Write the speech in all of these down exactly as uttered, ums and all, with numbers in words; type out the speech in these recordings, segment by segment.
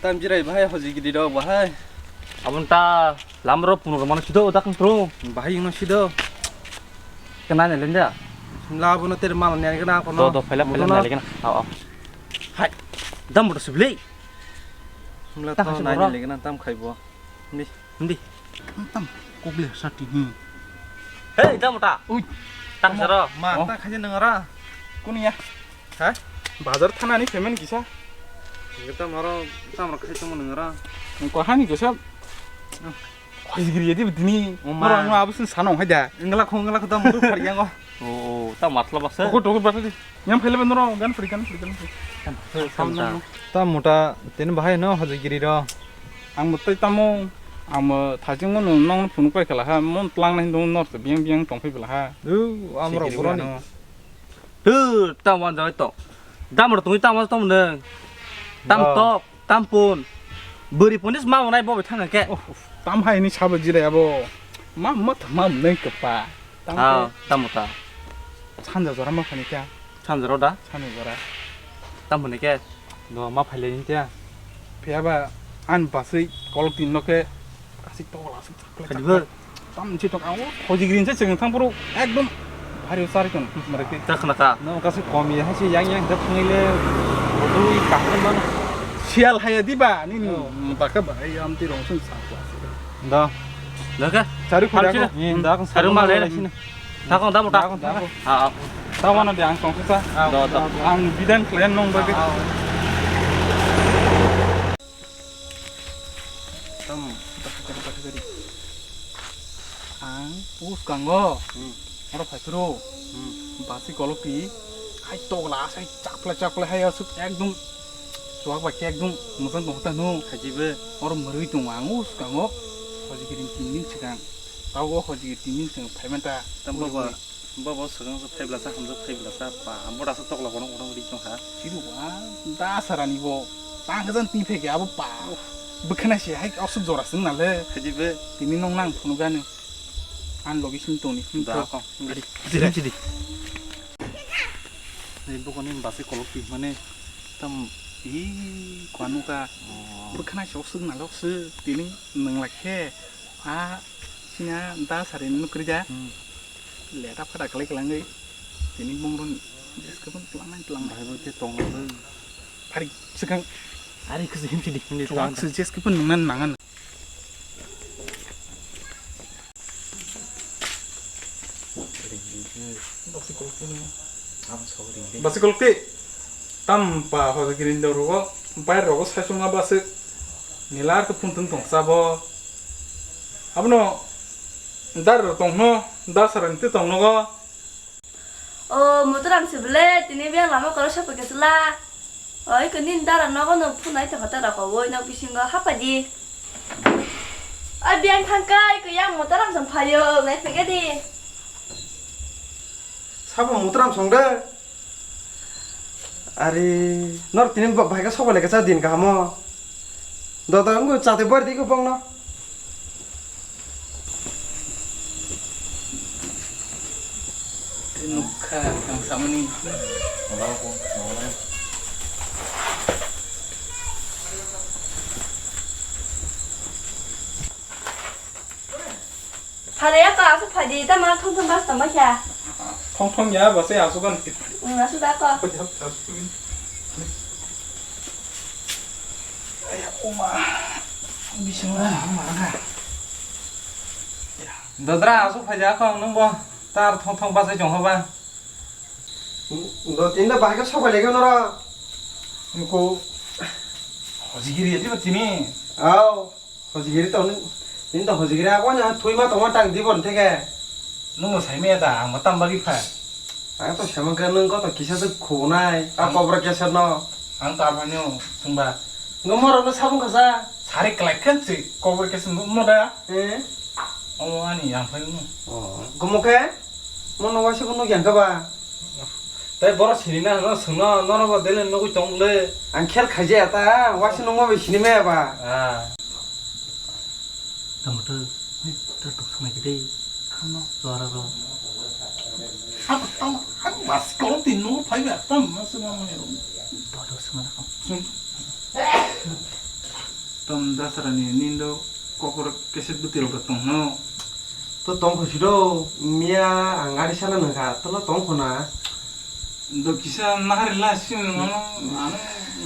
Tam jirai bahai hoji gidi rok bahai. Abon ta lam ro puno mano sido da kang tro. Bahai no sido. Kena ne lenda. Simla abono ter mal ne gana kono. Do do phaila phaila Motono. Ne legena. Ao ao. Hai. Dam motor sibli. Simla Ta to khasi nai boro. Ne legena tam khaibo. Ni. Hindi. Tam kokle sati hi. Hei dam mota. Ui. Tang saro. Ma Oh. Ta khaje nangara. Kunia. Ha? Bazar thanani payment kisa. Tam aro tam aro khai tongma nangara. Ko hani kisa. Hoi giri yadi bidini. Oh, ma. Ora no abusin sano hai da. Ingla khong ingla khudam mudu phariyango. Oh, oh, ta matla baksa. Toko toko baksa di. Yang phaile ba noro gan phari gan phari gan phari. Tam, tam, tam. Ta mota tini bahai no hojigiri ro. Ang bo tei tamo, ang bo thajingmo no nong phunuk pai kala ha, mon tlang nai dong nor se biang biang tong phai bela ha. Du, amro Sikiri boroni. Ano. Hu, tam wan jai to. Dam ro tungui tam wan tom neng. Tam Oh. Tok, tam pun. Buri punis ma nai bo thang ke. Oh, tam hai ni sabo jire abo. Ma, ma, ma, neng kepa. Tam Ah, ke. Tam ta. Sanja jora ma phani kya? Sanja jora da? Sanja jora. Tam phani ke? No, ma phaile ni kya? Phiya ba an basui kolok tin no ke kasi to la sui. Khadi bo? Tam chi to ang khoji green se cheng thang poro ekdom bhari usari kon mare ke. Ta khna ka? No kasi komi ha si yang yang da phangile bodui kahar man. Sial haya di ba ni Oh. Mutaka ba ai am ti rong sung sa. Da. Laka. Saru khura ko. Ni da ko saru ma le. Takong da mota. Takong, takong. Ha, ha. Tawano de ang tongsa. Do, do. Ang bidan klen nong bagi. Tam, ang pus kango. Hmm. Oro phaitro. Hmm. Basi kolokti. Hai togla, sai chakpla, chakpla, hai asuk ekdom. Chuak bai khe ekdom mwchang tong ta no. Khajibo. Oro murui tongo ang o swkango. Hojigiri tin din swkang. Tabo hojigiri tin din swkang phaimanta. Tam baba, baba swkang sa phaiblasa hamjak phaiblasa pa. Ambo dasa tokla kono kono ri tong ha. Sidu wa da sarani bo. Tang khajan ti phege abo pa. Bwkhana se hai osuk jora swng nale. Khajibo. Tini nong nang phunu gani. An logi sini toni. Da ko. Ari. Sini sini. Ni buko ni basi kolok ti mane tam i kwanu ka. Oh. Bwkhana sok suk nalok se tini nang lakhe a sina da sari nukri da. Hmm. Leta phada kalai kalangwi tini bongron jeske pun tlang nang tlang. Bahai bo te tong nang. Phari sikang. Ari khisi him sidi. Chuak se jeske pun nang nang. Basi kolokti tam pa hoda girindo rogo, bai rogo saichung abasik nilar ke puntung tong sabo. Abono dar tong no, dar sarang te tong nogo. O, Motoram se bele, tini biyang lama koro sapa ke sela. Oi, ko nin dara nogo no phunai thapa ta roko, oi, nok bisingo hapa di. Oi, biyang thangkai, ko yang Motoram song phayo, nai phege di. Sabo Motoram song de. Ari, nor tini ba-, bahai ka soba leka cha din kahamo. Dada, wngkha chate bar di ko bongno. Nukha, ang samani. Phale ya ka, aswk phai di, tamo thong thong bas tamo kha. Thong thong ya, bas ya, aswk kan. Wng aswk da ko. Aya, oma. Bising na, mara ka. Dodra, aswk phai ya ko, nung bo. Tar thong thong bas ai chong hoba. Do tinda bahai ka sobai lagi nora. Nungko. Hojigiri ya, tiba tini. Au. Hojigiri to nini to hojigiri abo na thwi ma tongma tang di bon theke. Nungno saimaya da, ang tam bagwi pha. Ang to samang khe nung koto kisa se khunai, a kobra kesa no. Ang to abani thungba. Nung moro no sabung khasa. Sari klai khan se kobra kesa no da. Eh. O ani yang phai no. Oh, gomo khe? Mono waisa bo nukya kha ba? Tei borok sini na hwno swngno, norok bo daily nugwi tong le. Ang khel khaijaya ta, waisa nungma bai sini maya ba? Ah. Tamo to, hei, ta tok sanai khe dei. Hamo, chora rok. Hamo, tamo, hamo, bas kolok tin nugwi phai ba, tam ma swngma maya rok. Bodo swngma rok. Swng. Tamo dasarani nindo kokor keset bwtwi rok tongno. To tongkho siro, miya ang gari sana nangkha, tola tongkho na. Do kisa nahari la sim no, ano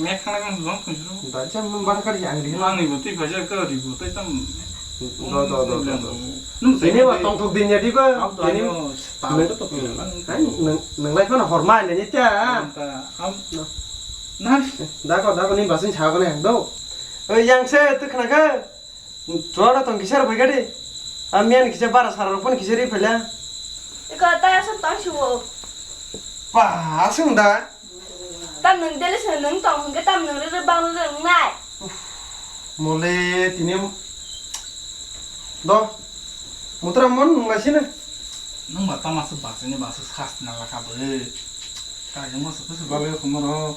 mek khana kan zong khun siro. Da cha mun bar kari ang ri. Mani bo twi phaja ka ri bo tai tam. Do, do, do, do, do. Nung ini wa tongthok din ya di ba. Ini nang lai kono horma ne ni ta. Am. Nah. Dako, dako ni basing sa kono yang do. Oi yang se tu khana ka. Chora tong kisa rok phaikha de. Amiyan kisa bara sara rok phano kisa ri phaila. Iko ta asam tang suwo. Pa, asung da. Tam nung dele se nung tong hingke tam nung re re bang re nung nai. Mole tini do. Mutra mon nung lai sini. Nung ba tama se basini basu khas na la ka bwe. Kajang ma sutu suba bai khumaro.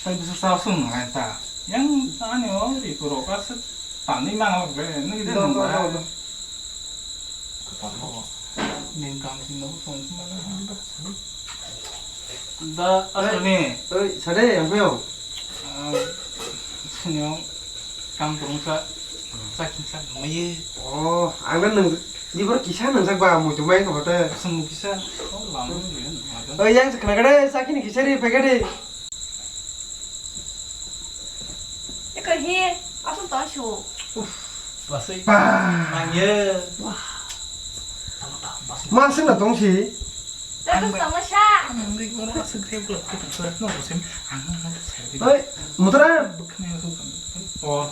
Tai bisa sa sung nang ta. Yang ani o ri kuro ka se tani mang lo be. Ni de nang ba. Ning kam sing no sung ma na. Da asal ni. Oi, sade yang peo. Sini kam kurung sa. Sa kin sa mai. Oh, ang nang di bor kisa nang sak ba mu tu mai ko hote. Sung kisa. Oh, lam ni. Oh, yang sakna kade sakini kisa ri pegade. Eko hi, asal tong su. Basai. Nangye. Masih na tong si. Tapi tong sa. Ang rik ora asal kre bula kutu sa no sim. Ang ang sa. Oi, mutra. Oh.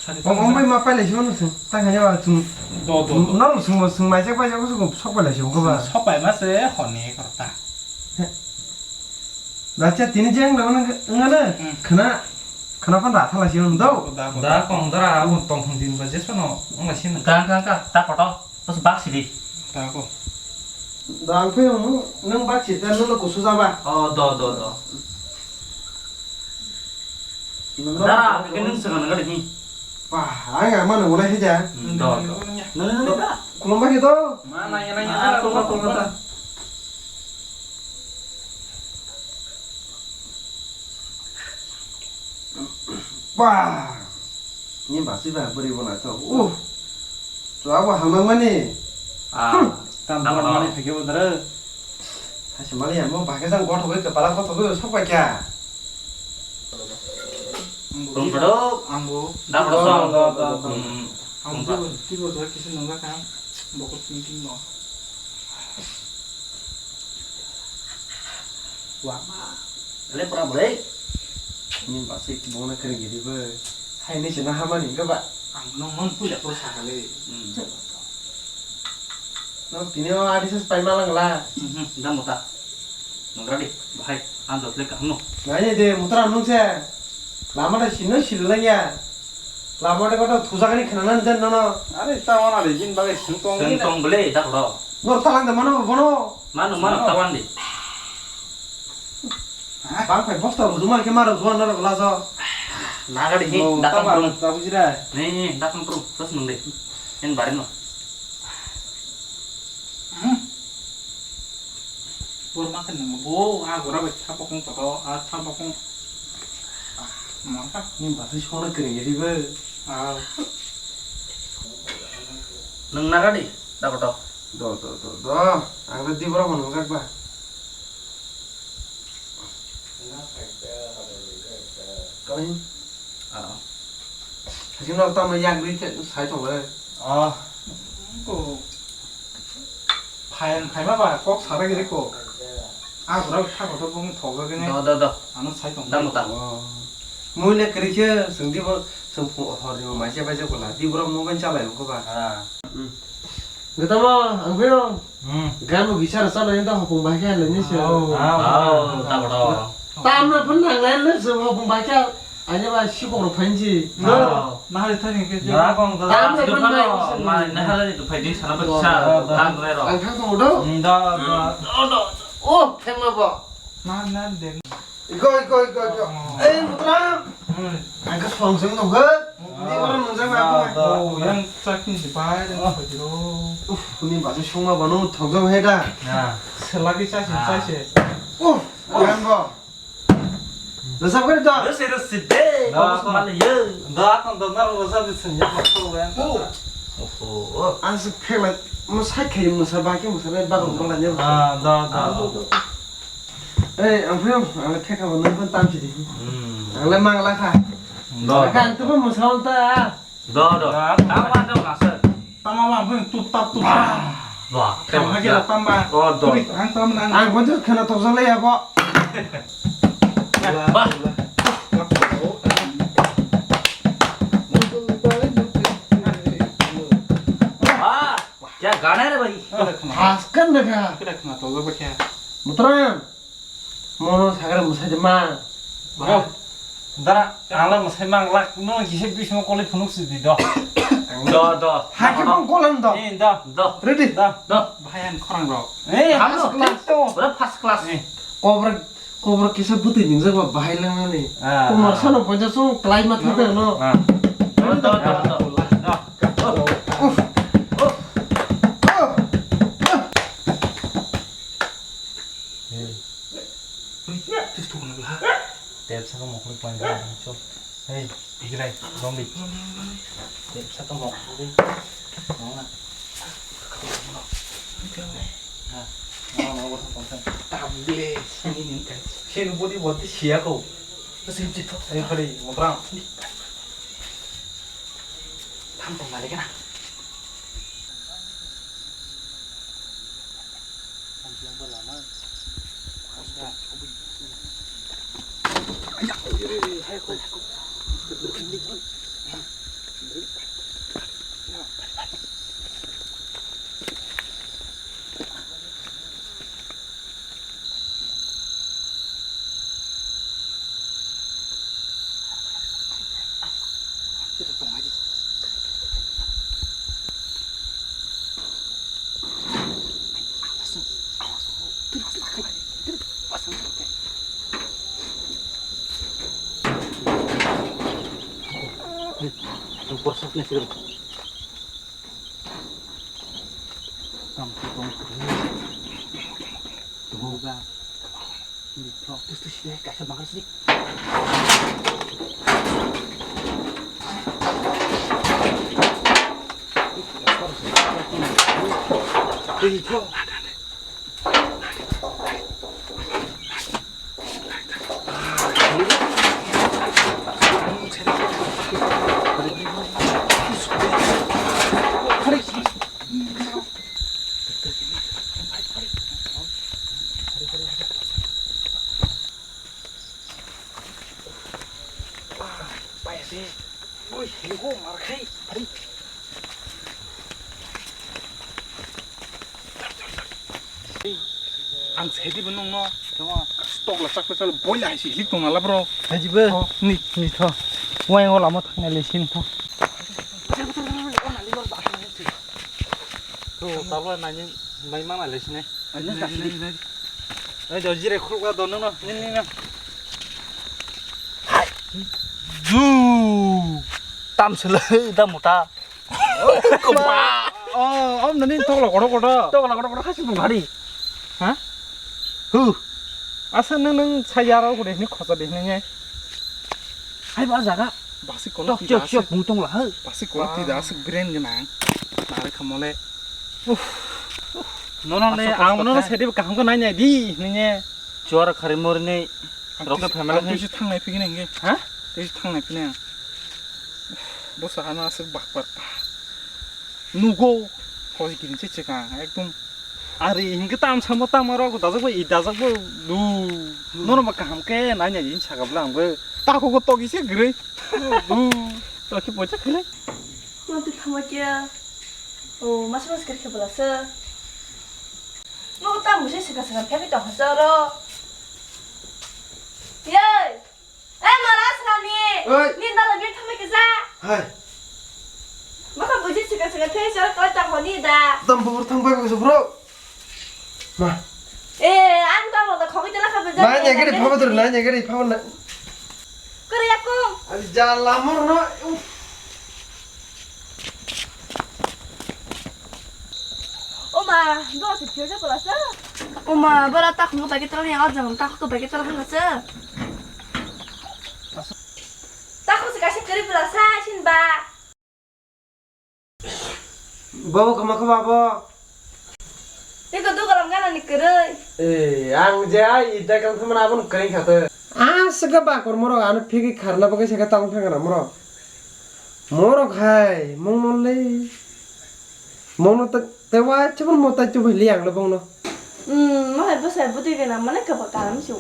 Ong ong bai ma pailai simo nung sung. Tang hanya wa sung. Do, do, do. Nang sung sung mai jak bai jak sung sok pailai simo ko ba. Sok pai ma se honi korta. Dacha tini jeng nang nang ngana. Hmm. Khana khana phan ra thala simo do. Da, da. Da kong dara abun tong thung din ba jesono. Ong la sino. Ka ka ka ta koto. Bas bak sidi. Ta ko. Da ang phe nung nung bak sita nung lo kusu jaba. Oh, do, do, do. Dara, ke nung saka nang gadi hi. Wah, ai ga mana mulai hija. Hmm, do, do. Nang nang ka. Kulum bagi to. Mana ya nang ya. Ah, kulum, kulum. Wah. Ni basi ba beri bona to. Uh. Chwla bo hamnang mani. Ah, tam tam mani phege bo dara. Thaisa mali ya, mo bahai jang gothok bai kwpala gothok bai sok bai kya. Tong kado. Ambo. Da kado song. Da, da, da. Hmm. Ambo tibo, tibo jora kisa nungla kha. Bokol tingting no. Wah. Le pura boleh. Ni basi bona kering gidi be. Hai ni sina hamani ke ba. Ang nong non puja pro sakale. Hmm. Nang tini o adi ses pai malang la. Mhm, da mota. Nongra di, bahai, ang jotle kaham no. Nai de, mutra nung se. Lama da sino silangya. Lama da kota thusa kani khana nan jan nono. Are ta wana de jin bagai sung tong. Sung tong bele, da koro. Nor talang da mano bono. Mano, mano, tawan di. Bang phai bosta rujuma ke maro juan nor lajo. Nagari hi, oh, dakang tama prum. Tabu jira. Ni, ni, dakang prum. Terus nung de. En bare no. Hmm. Bor ma khe nang bo a gora bai thapakung koto, a thapakung. Ah, ma kha. Ni basi sona kering ya dibe. Ah. Nung nagadi, da koto. Do, do, do, do. Ang da di bora mo nung jak ba. Kau ini? Ah. Hasil nol tamo yak ri te sai tong le. Ah. Ko. Phayan phaima ba kok sara giri ko. Ah, gura kha ko to bung thok gini. Do, do, do. Ano sai tong. Da muta. Oh. Mui le kri khe sung di bo sung phu hor ni mai se bai se ko la. Di bora mo ban chalai ko ba. Ah. Hmm. Gotamo, ang pheno. Hmm. Gamo gisa rasa na inda hopung bai kha le ni se. Oh. Ah, da koto. Tam na phun nang le le se hopung bai kha. Ani ba si koro phan ji. Ah. Na hari thani ke. Da kong da. Tam na phun nang le se. Ma na hari to phai din sana ba sa. Da, da. Tam re ro. Ang thang tong do. Hmm, da, da. Oh, thang ma ba. Na, na de. Iko, iko, iko, iko. Oh. Eh, mutra. Hmm. Ang ka song song dong ke. Ni orang nang jang aku. Oh, yang sakin di bai dan pajero. Uff, ni baju sungma banu thokjong he da. Ya. Selagi sasin saise. Uff, kan bo. Rwchap khe rwchap. Rwchap, rwchap de. Da, kobos da. Mali yo. Da, kon da, nang rwchap di sini, ya, masuk ya. Oh. Oho. Ang se phela, mo sai khai mo sa ba ke mo sa ba ko bala ne. Ah, da, da. Ei, ang phuyung, ang le theka bo nang kon tam chidi. Hmm. Ang le mang la kha. Da. Kan tu mo sa ta. Do, do. Tama do kasar. Tama ma bung tup tap tup tap. Ba. Tama kira tamba. Oh, do. Turi ang tam nang. Ang bojo khana tok jale ya bo. Ba. Ah, kya gana hai re bhai? Has kan na kha. Kira khana tok jale kya? Mutram. Mono sakre mwsai de ma. Bro, dara, ang le mwsai mang lak, no kisa bismo koli phunuk si di do. Do, do. Hakhe bang kolan do. Eh, do. Do. Ready? Do. Do. Bhai ang khorang rok. Eh, Hamno. First class. Pura first class. Eh. Kobra, kobra kisa bwtwi ningjak ba bahai langnani. Ah, Kumar ah. Sano poncha song klai ma thang no. Ah. Do, do, do, do. Do. Uf. Uf. Hey. Ui, tis tu kena belah. Tep saka mokol paling kena, cok. Hey, gilai, zombie. Tep saka mokol deh. Mana? Ha, mana, mana, mana, mana. Tablet, sini nih, guys. Sini body, body siap kok. Terus ini cipta. Ayo, kali, ngobrol. Tam tong balik na. Tamo tong kri. Tamo ga. Ni pro tus tus ye kaisa bangar sini. Tei pro. Ang sedi benung no. Tokla chakla chalo boila hai si hilik tong ala bro. Haji be. Oh. Ni, ni tho. Wai ngo lama thang le sin tho. To, tabla nai, nai mana le sini. Ani na sini. Ai, do jire khulga do no, no. Ni, ni, ni. Zu. Tam sele, da mota. Kopa. Oh, om nani tokla kodo kodo. Tokla kodo kodo khasi bung hari. Ha? Hu. Asa nang nang saya rau kode ni khosa de nang ye. Hai ba jaga. Basi kono. Tok tida chok asik. Chok bung tong la ha. Basi kono tida asik brain gwnang. Nare khamole. Nono le, ang nono sedi kaham ko nai nai di, nini. Chuar khari mor ni, roke family hai. Tisi thang nai phigini hinge. Ha? Tisi thang nai phigini. Bosa hana aswk bakpar. Nugo, hoi gini se chekang, ekdom. Are hinge tam samo tam aro dajak bo, i dajak bo, du. Nono ba kaham ke nai nai in saka bla ang bo. Tako ko togi se gre. Du. Toki pocha kre. Mo tu thamo kya? O, mas mas kre khe bla se. Nogo tamo se sika sika phegwi tongkha se oro. Yey! Ei, mala asrani! Oi! Ni nalo bil thamai kisa? Hai! Maka buji sika sika phegwi se oro kala tongkha ni da? Tam bubur thang bai kisa bro? Ma. Eh, ang tamo da khogwi tela kha bujak. Nai, nai, gari phabo dur, nai, nai, gari phabo na. Kore yakung. Abi jala mor no. Uff. Oma, do se phio je kola sa. Oma, bora ta khungo bai ke tela ni, o jang ta khungo bai ke tela hanga sa. Kwrwi pwla sa sin ba. Bobo kama kha babo. Tei ko dugalam gana ni kwrwi. Eh, ang je ai ita kang thamana abon kwrwi kha te. Ah, sega ba kor moro ano phigi kharna bagwi sega tang thang na moro. Moro khai mongno le. Mongno te te wa chibun mo tai chubai li ang le bongno. Hmm, mo hai bwsai bwtwi gana mane kaba kalam su.